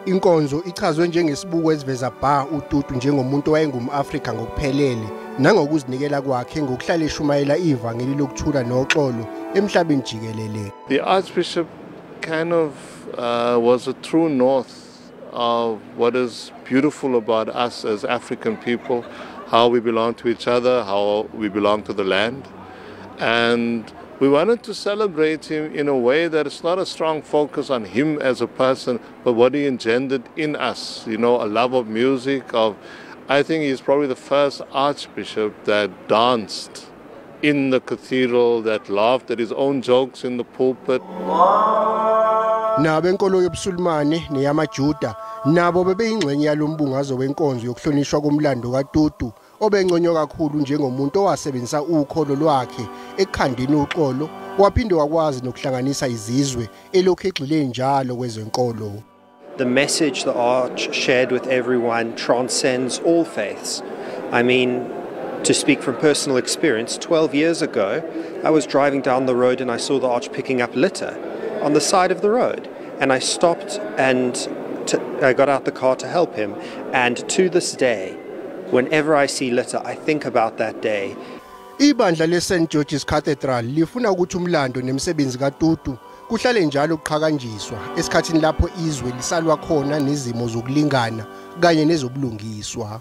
Inkonzo ichazwe njengesibuko esiveza bha uTutu njengomuntu wayengumAfrika ngokuphelele nangokuzinikela kwakhe ngokuhlala eshumayela ivangeli lokuthula noxolo emhlabeni jikelele. The Archbishop kind of was a true north of what is beautiful about us as African people, how we belong to each other, how we belong to the land. And we wanted to celebrate him in a way that it's not a strong focus on him as a person, but what he engendered in us, you know, a love of music. I think he's probably the first archbishop that danced in the cathedral, that laughed at his own jokes in the pulpit. Nabo enkolo yobuSulumane neyamaJuda nabo bebeyingxenye yalombungazo wenkonzo yokuhlonishwa komlando kaTutu obenconyo kakhulu njengomuntu owasebenzisa ukholo lwakhe ekukhandeni uxolo waphinde wakwazi nokuhlanganisa izizwe elokhu egxile njalo kwezenkolo. The message the Arch shared with everyone transcends all faiths. I mean, to speak from personal experience, 12 years ago, I was driving down the road and I saw the Arch picking up litter on the side of the road. And I stopped and I got out the car to help him. And to this day, whenever I see litter, I think about that day. Ibandla le-St. George's Cathedral lifuna ukuthi umlando nemisebenzi kaTutu kuhlale njalo ukuqhakanjiswa esikhathini lapho izwe lisalwa khona nezimo zokulingana kanye nezobulungiswa.